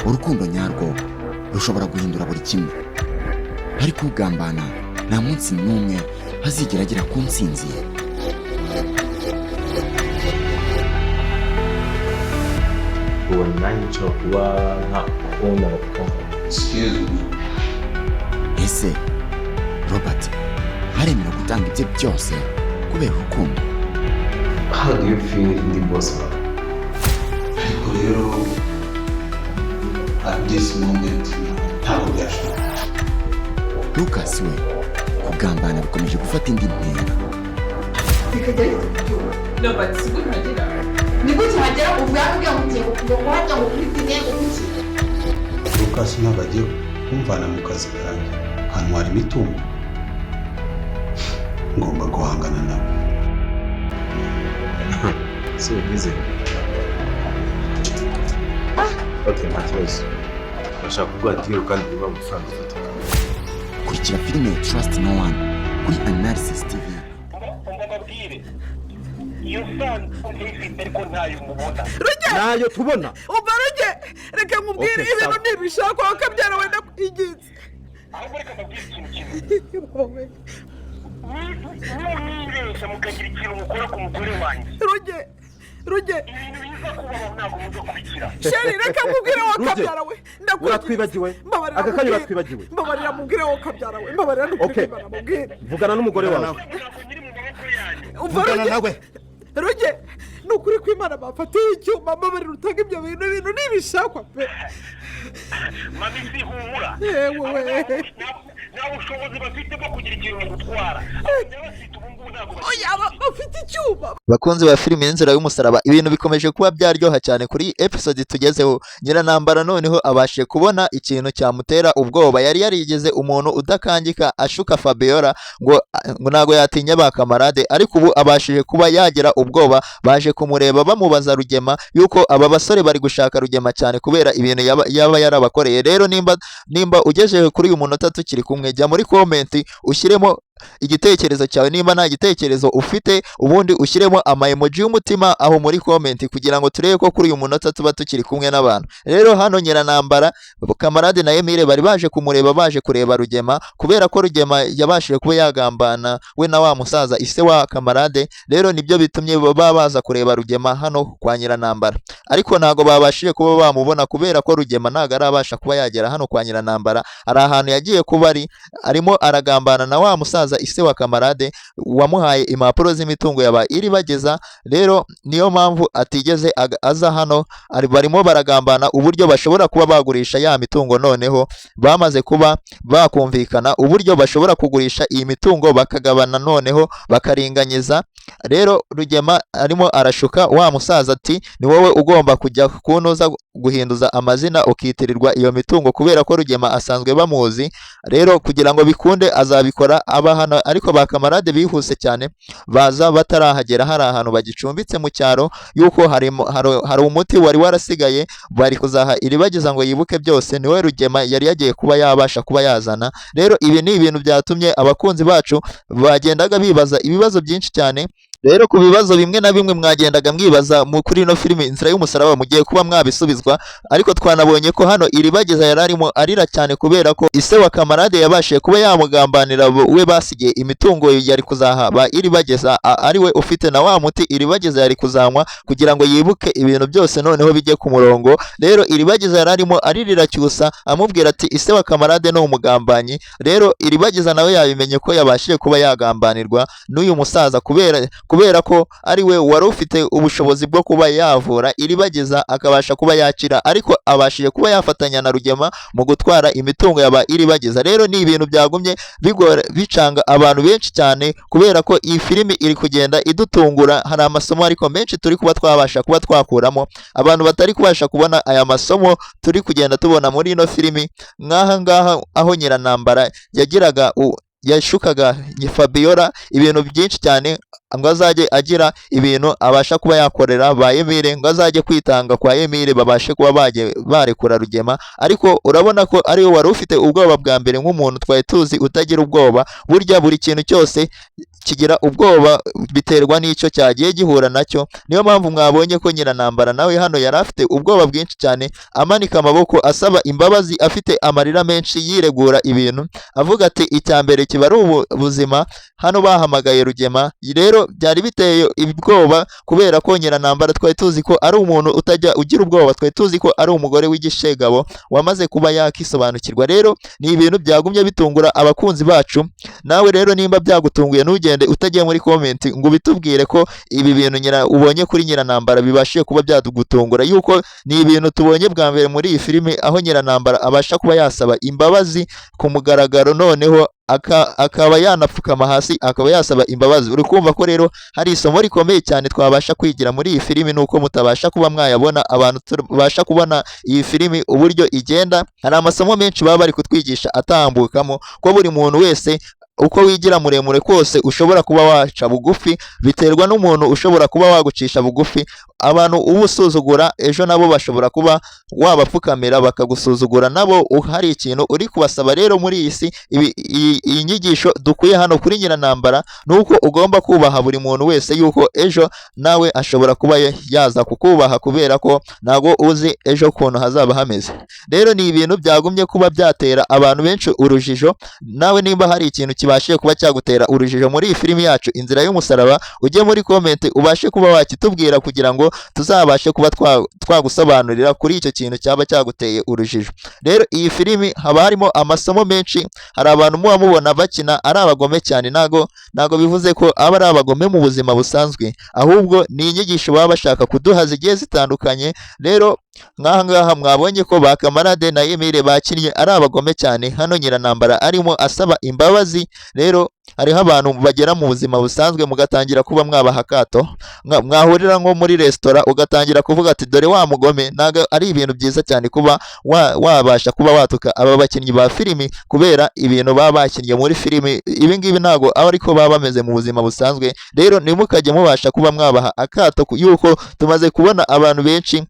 Urukundo nyarwo rushobora guhindura buri kimwe, ariko ugambana nta munsi n'umwe azigera agera ku ntsinzi ye. Ubona nanjye nshobora kuba nka owner of company. Excuse me. Ese Robert aremera gutanga ibye byose kubera urukundo? How do you feel ndi boss wawe? Ariko rero at this moment ntabwo byashoboka. Lucas we kugambana bikomeje gufata indi ntera. Bikajya bihita kubyumva. Robert, si gute uhagera? Ni gute uhagera ubwabwe ngo ugiye ngo kuhajya ngo kuri dine ngo kuki? Lucas ntabwo agiye kumvana mu kazi kanjye kantwara imitungo. Ngomba guhangana nawe. Si ubizi? Okay, nta kibazo. Ndashaka kuguha deal kandi irimo amafaranga afatika. Kurikira filime Trust No One kuri Analysis TV. Umva mbabwire, iyo sanduku ntiyifite ariko ntayo mubona. Nayo tubona. Umva Ruge, reka nkubwire. Okay, ibintu sawa. Ntibishakwa wakabyara wenda kwiginze. Ahubwo reka mbabwire ikintu kimwe: nimwibeshya mukagira ikintu mukora ku mugore wanjye, Ruge, Ruge, ibintu biza kubaho ntabwo muza kubikira. Chéri, reka nkubwire wakabyara we, ndakwinginze. Uratwibagiwe. Mbabarira. Aka kanya Mubwire. uratwibagiwe. Mbabarira mubwire wokabyara we, mbabarira nukuri. Okay. Kwimana mubwire. Vugana n'umugore wawe. Ntabwo nyiri mu maboko yanyu. Umva. Vugana Ruge. nawe. Ruge, ni ukuri kw'Imana bafatiye icyuma. Mbabarira utange ibyo bintu, ibintu ntibishakwa pe. Mami, si humura. Yewe we. Nta bushobozi bafite bwo kugira ikintu bagutwara. Abafite ubu ngubu ntabwo Oya, bafite icyuma. Bakunzi ba filime y'Inzira y'Umusaraba, ibintu bikomeje kuba byaryoha cyane kuri episode tugezeho. Nyiranambara noneho abashije kubona ikintu cyamutera ubwoba. Yari yarigeze umuntu udakangika ashuka Fabiola ngo ntago yatinya ba kamarade, ariko ubu abashije kuba yagira ubwoba. Baje kumureba bamubaza Rugema, yuko aba basore bari gushaka Rugema cyane kubera ibintu yaba yarabakoreye. Rero nimba ugejeje kuri uyu munota tukiri kumwe, jya muri comment ushyiremo igitekerezo cyawe. Nimba nta gitekerezo ufite, ubundi ushyiremo ama emoji y'umutima aho muri comment kugira ngo turebe ko kuri uyu munota tuba tukiri kumwe n'abantu. Rero hano Nyiranambara, Kamarade na Emile bari baje kumureba, baje kureba Rugema, kubera ko Rugema yabashije kuba yagambana we na wa musaza ise wa Kamarade. Rero nibyo bitumye baba baza kureba Rugema hano kwa Nyiranambara, ariko ntago babashije kuba bamubona kubera ko Rugema ntago arabasha kuba yagera hano kwa Nyiranambara. Hari ahantu yagiye kuba ari arimo aragambana na wa musaza ise wa Kamarade wamuhaye impapuro z'imitungo yaba iri bageza. Rero niyo mpamvu atigeze aza hano. Barimo baragambana uburyo bashobora kuba bagurisha ya mitungo. Noneho bamaze kuba bakumvikana uburyo bashobora kugurisha iyi mitungo, bakagabana, noneho bakaringanyiza. Rero Rugema arimo arashuka wa musaza ati: "Ni wowe ugomba kujya kunoza guhinduza amazina ukitirirwa iyo mitungo," kubera ko Rugema asanzwe bamuzi. Rero kugira ngo bikunde azabikora aba hano, ariko ba Kamarade bihuse cyane baza batarahagera. Hari ahantu bagicumbitse mu cyaro, yuko hari umuti wari warasigaye bari kuzaha Iribagiza ngo yibuke byose, niwe Rugema yari yagiye kuba yabasha kuba yazana. Rero ibi ni ibintu byatumye abakunzi bacu bagendaga bibaza ibibazo byinshi cyane. Rero ku bibazo bimwe na bimwe mwagendaga mwibaza mu kuri ino filimi Inzira y'Umusaraba, mugiye kuba mwabisubizwa. Ariko twanabonye ko hano Iribagiza yari arimo arira cyane kubera ko ise wa Kamarade yabashije kuba yamugambanira, we basigiye imitungo yari kuzaha ba Iribagiza, ari we ufite na wa muti Iribagiza yari kuzanywa kugira ngo yibuke ibintu byose, noneho bijye ku murongo. Rero Iribagiza yari arimo aririra Cyusa, amubwira ati: "Ise wa Kamarade ni umugambanyi." Rero Iribagiza nawe yabimenye ko yabashije kuba yagambanirwa n'uyu musaza, kubera ko ari we wari ufite ubushobozi bwo kuba yavura Iribagiza akabasha kuba yakira, ariko abashije kuba yafatanya na Rugema mu gutwara imitungo yaba Iribagiza. Rero ni ibintu byagumye bigora bicanga abantu benshi cyane, kubera ko iyi filimi iri kugenda idutungura. Hari amasomo ariko menshi turi kuba twabasha kuba twakuramo, abantu batari kubasha kubona aya masomo turi kugenda tubona muri ino filimi, nk'aha ngaha aho Nyiranambara yagiraga yashukaga Fabiola ibintu byinshi cyane ngo azajye agira ibintu abasha kuba yakorera ba Emile, ngo azajye kwitanga kwa Emile babashe kuba barekura Rugema. Ariko urabona ko ariwe wari ufite ubwoba bwa mbere, nk'umuntu twari tuzi utagira ubwoba. Burya buri kintu cyose Kigira ubwoba biterwa n'icyo cyagiye gihura nacyo. Niyo mpamvu mwabonye ko Nyiranambara nawe hano yari afite ubwoba bwinshi cyane, amanika amaboko asaba imbabazi, afite amarira menshi, yiregura ibintu, avuga ati icya mbere kiba ari ubuzima. Hano bahamagaye Rugema, rero byari biteye ubwoba kubera ko Nyiranambara twari tuzi ko ari umuntu utajya ugira ubwoba, twari tuzi ko ari umugore w'igishegabo wamaze kuba yakisobanukirwa. Rero ni ibintu byagumye bitungura abakunzi bacu. Nawe rero nimba byagutunguye, ntugende utagiye muri comment ngo ubitubwire ko ibi bintu nyira ubonye kuri Nyiranambara bibashije kuba byadugutungura, yuko ni ibintu tubonye bwa mbere muri iyi filimi, aho Nyiranambara abasha kuba yasaba imbabazi ku mugaragaro, noneho akaba yanapfukama hasi akaba yasaba imbabazi. Uri kumva ko rero hari isomo rikomeye cyane twabasha kwigira muri iyi filimi, nuko mutabasha kuba mwayabona. Abantu tubasha kubona iyi filimi uburyo igenda, hari amasomo menshi baba bari kutwigisha atambukamo, ko buri muntu wese uko wigira muremure kose ushobora kuba waca bugufi, biterwa n'umuntu ushobora kuba wagucisha bugufi. Abantu uba usuzugura ejo nabo bashobora kuba wabapfukamira bakagusuzugura nabo hari ikintu uri kubasaba. Rero muri iyi si iyi nyigisho dukuye hano kuri Nyiranambara ni uko ugomba kubaha buri muntu wese, yuko ejo nawe ashobora kuba yaza kukubaha, kubera ko ntabwo uzi ejo ukuntu hazaba hameze. Rero ni ibintu byagumye kuba byatera abantu benshi urujijo. Nawe nimba hari ikintu kibashije kuba cyagutera urujijo muri iyi filimi yacu Inzira y'Umusaraba, ujye muri comment ubashe kuba wakitubwira, kugira ngo tuzabashe kuba twagusobanurira kuri icyo kintu cyaba cyaguteye urujijo. Rero iyi filimi haba harimo amasomo menshi. Hari abantu muba mubona bakina ari abagome cyane, ntago bivuze ko aba ari abagome mu buzima busanzwe, ahubwo ni inyigisho baba bashaka kuduha zigiye zitandukanye. Rero nk'aha ngaha mwabonye ko ba Kamarade na Emile bakinnye ari abagome cyane, hano Nyiranambara arimo asaba imbabazi. Rero hariho abantu bagera mu buzima busanzwe mugatangira kuba mwabaha akato, mwahurira nko muri resitora ugatangira kuvuga ati dore wa mugome. Ntabwo ari ibintu byiza cyane kuba wabasha kuba watuka aba bakinnyi ba filimi kubera ibintu baba bakinnye muri filimi. Ibi ngibi ntabwo aba ariko baba bameze mu buzima busanzwe. Rero ntimukajye mubasha kuba mwabaha akato, yuko tumaze kubona abantu benshi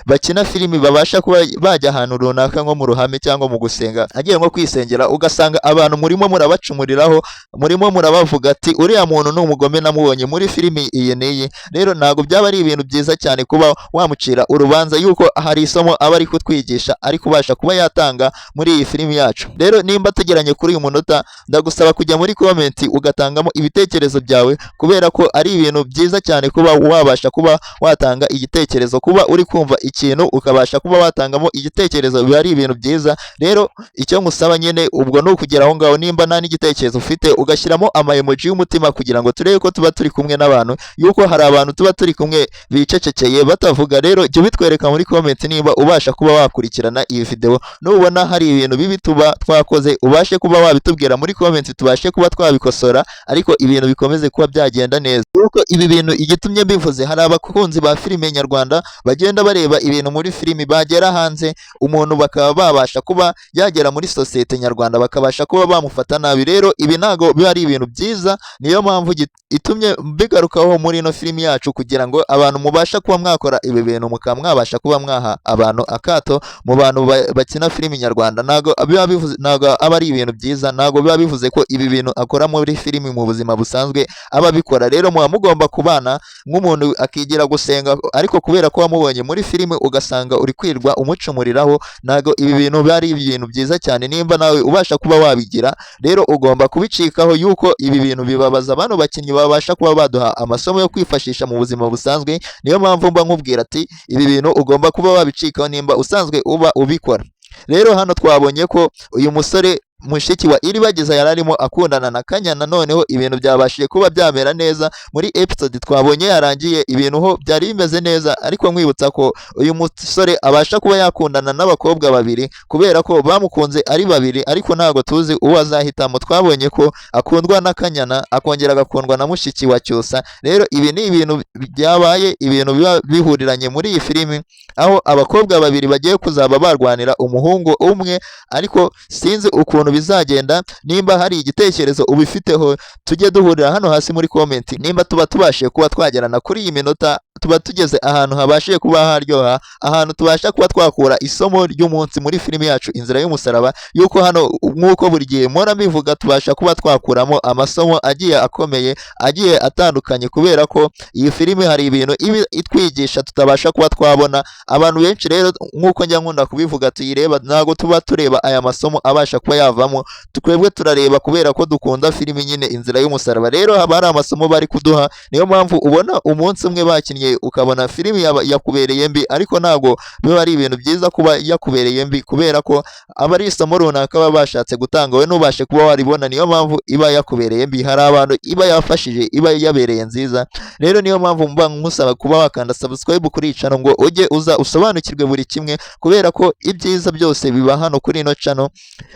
bakina filimi babasha kuba bajya ahantu runaka nko mu ruhame cyangwa mu gusenga, agiye nko kwisengera, ugasanga abantu murimo murabacumuriraho, murimo murabavuga ati uriya muntu ni umugome, namubonye muri filimi iyi n'iyi. Rero ntabwo byaba ari ibintu byiza cyane kuba wamucira urubanza, yuko hari isomo aba ari kutwigisha, ari kubasha kuba yatanga muri iyi filimi yacu. Rero nimba tugeranye kuri uyu munota, ndagusaba kujya muri comment ugatangamo ibitekerezo byawe, kubera ko ari ibintu byiza cyane kuba wabasha kuba watanga igitekerezo. Kuba uri kumva ikintu ukabasha kuba watangamo igitekerezo biba ari ibintu byiza. Rero icyo ngusaba nyine ubwo ni ukugera aho ngaho, nimba nta n'igitekerezo ufite, ugashyiramo ama emoji y'umutima, kugira ngo turebe ko tuba turi kumwe n'abantu, yuko hari abantu tuba turi kumwe bicecekeye batavuga. Rero jya ubitwereka muri comment niba ubasha kuba wakurikirana iyi video. Nubona hari ibintu bibi tuba twakoze, ubashe kuba wabitubwira muri comment, tubashe kuba twabikosora, ariko ibintu bikomeze kuba byagenda neza. Yuko ibi bintu igitumye mbivuze, hari abakunzi ba filime nyarwanda bagenda bareba ibintu muri filimi, bagera hanze umuntu bakaba babasha kuba yagera muri sosiyete nyarwanda bakabasha kuba bamufata nabi. Rero ibi ntago biba ari ibintu byiza. Niyo mpamvu itumye mbigarukaho muri ino filimi yacu, kugira ngo abantu mubasha kuba mwakora ibi bintu mukaba mwabasha kuba mwaha abantu akato mu bantu bakina filimi nyarwanda, ntago biba bivuze, ntago aba ari ibintu byiza. Ntago biba bivuze ko ibi bintu akora muri filimi mu buzima busanzwe aba abikora. Rero muba mugomba kubana nk'umuntu akigira gusenga, ariko kubera ko wamubonye muri filimi ugasanga uri kwirwa umucumuriraho, ntago ibi bintu biba ari ibintu byiza cyane. Nimba nawe ubasha kuba wabigira, rero ugomba kubicikaho, yuko ibi bintu bibabaza bano bakinnyi babasha kuba baduha amasomo yo kwifashisha mu buzima busanzwe. Niyo mpamvu mba nkubwira ati ibi bintu ugomba kuba wabicikaho nimba usanzwe uba ubikora. Rero hano twabonye ko uyu musore mushiki wa Iribagiza yari arimo akundana na Kanyana, noneho ibintu byabashije kuba byamera neza. Muri episode twabonye yarangiye, ibintu ho byari bimeze neza, ariko nkwibutsa ko uyu musore abasha kuba yakundana n'abakobwa babiri, kubera ko bamukunze ari babiri, ariko ntabwo tuzi uwo azahitamo. Twabonye ko akundwa na Kanyana, akongera agakundwa na mushiki wa Cyusa. Rero ibi ni ibintu byabaye, ibintu biba bihuriranye muri iyi filimi, aho abakobwa babiri bagiye kuzaba barwanira umuhungu umwe, ariko sinzi ukuntu bizagenda. Nimba hari igitekerezo ubifiteho, tujye duhurira hano hasi muri comment, nimba tuba tubashije kuba twagerana kuri iyi minota. Tuba tugeze ahantu habashije kuba haryoha, ahantu tubasha kuba twakura isomo ry'umunsi muri filimi yacu Inzira y'Umusaraba, yuko hano nk'uko buri gihe mpora mbivuga, tubasha kuba twakuramo amasomo agiye akomeye, agiye atandukanye, kubera ko iyi filimi hari ibintu iba itwigisha tutabasha kuba twabona. Abantu benshi rero, nk'uko njya nkunda kubivuga, tuyireba ntabwo tuba tureba aya masomo abasha kuba yavamo. Twebwe turareba kubera ko dukunda filimi nyine Inzira y'Umusaraba. Rero haba hari amasomo bari kuduha, niyo mpamvu ubona umunsi umwe bakinnye ukabona filimi yakubereye mbi, ariko ntabwo biba ari ibintu byiza kuba yakubereye mbi, kubera ko aba ari isomo runaka baba bashatse gutanga, wowe ntubashe kuba waribona. Niyo mpamvu iba yakubereye mbi. Hari abantu iba yafashije, iba yabereye nziza. Rero niyo mpamvu mba nkusaba kuba wakanda subscribe kuri iyi channel ngo ujye uza usobanukirwe buri kimwe, kubera ko ibyiza byose biba hano kuri ino channel.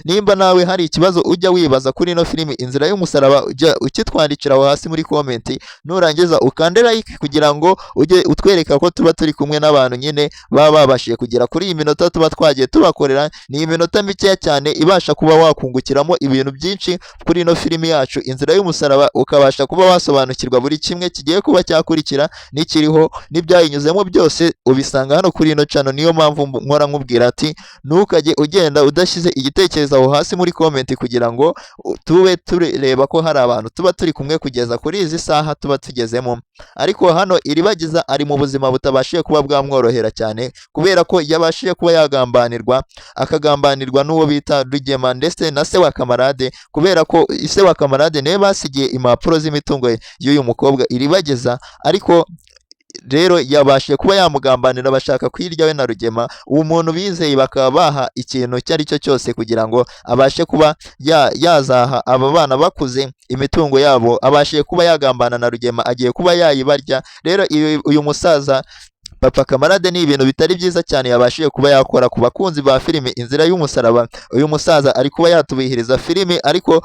Nimba nawe hari ikibazo ujya wibaza kuri ino filimi Inzira y'Umusaraba, ujya ukitwandikira aho hasi muri comment. Nurangiza ukande like kugira ngo ujye utwereka ko tuba turi kumwe n'abantu nyine baba babashije kugera kuri iyi minota tuba twagiye tubakorera. Ni iminota mikeya cyane ibasha kuba wakungukiramo ibintu byinshi kuri ino filimi yacu Inzira y'Umusaraba, ukabasha kuba wasobanukirwa buri kimwe kigiye kuba cyakurikira n'ikiriho n'ibyayinyuzemo, byose ubisanga hano kuri ino channel. Niyo mpamvu nkora nkubwira ati ntukajye ugenda udashyize igitekerezo aho hasi muri comment, kugira ngo tube tureba ko hari abantu tuba turi kumwe kugeza kuri izi saha tuba tugezemo. Ariko hano Iribagiza ari mu buzima butabashije kuba bwamworohera cyane, kubera ko yabashije kuba yagambanirwa, akagambanirwa n'uwo bita Rugema ndetse na se wa Kamarade, kubera ko se wa Kamarade niwe basigiye impapuro z'imitungo y'uyu mukobwa Iribagiza. Ariko rero yabashije kuba yamugambanira, bashaka kwirya we na Rugema. Uwo muntu bizeye bakaba baha ikintu icyo ari cyo cyose kugira ngo abashe kuba yazaha aba bana bakuze imitungo yabo. Abashije kuba yagambana na Rugema, agiye kuba yayibarya. Rero uyu musaza Papa Kamarade ni ibintu bitari byiza cyane yabashije kuba yakora. Ku bakunzi ba filimi Inzira y'Umusaraba, uyu musaza ari kuba yatubihiriza filimi, ariko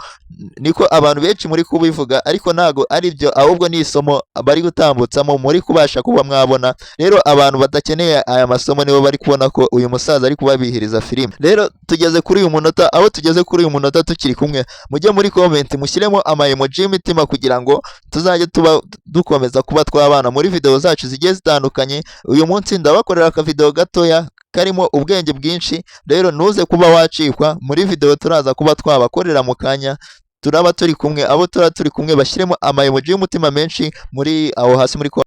niko abantu benshi muri kubivuga, ariko ntago ari byo, ahubwo ni isomo bari gutambutsamo muri kubasha kuba mwabona. Rero abantu badakeneye aya masomo nibo bari kubona ko uyu musaza ari kubabihiriza filimi. Rero tugeze kuri uyu munota, aho tugeze kuri uyu munota tukiri kumwe, mujye muri comment mushyiremo ama emoji y'imitima kugira ngo tuzajye tuba dukomeza kuba twabana muri video zacu zigiye zitandukanye. Uyu munsi ndabakorera akavideo gatoya karimo ubwenge bwinshi, rero ntuze kuba wacikwa muri video turaza kuba twabakorera mu kanya. Turaba turi kumwe, abo turaba turi kumwe bashyiremo ama emoji y'umutima menshi muri aho hasi muri comment.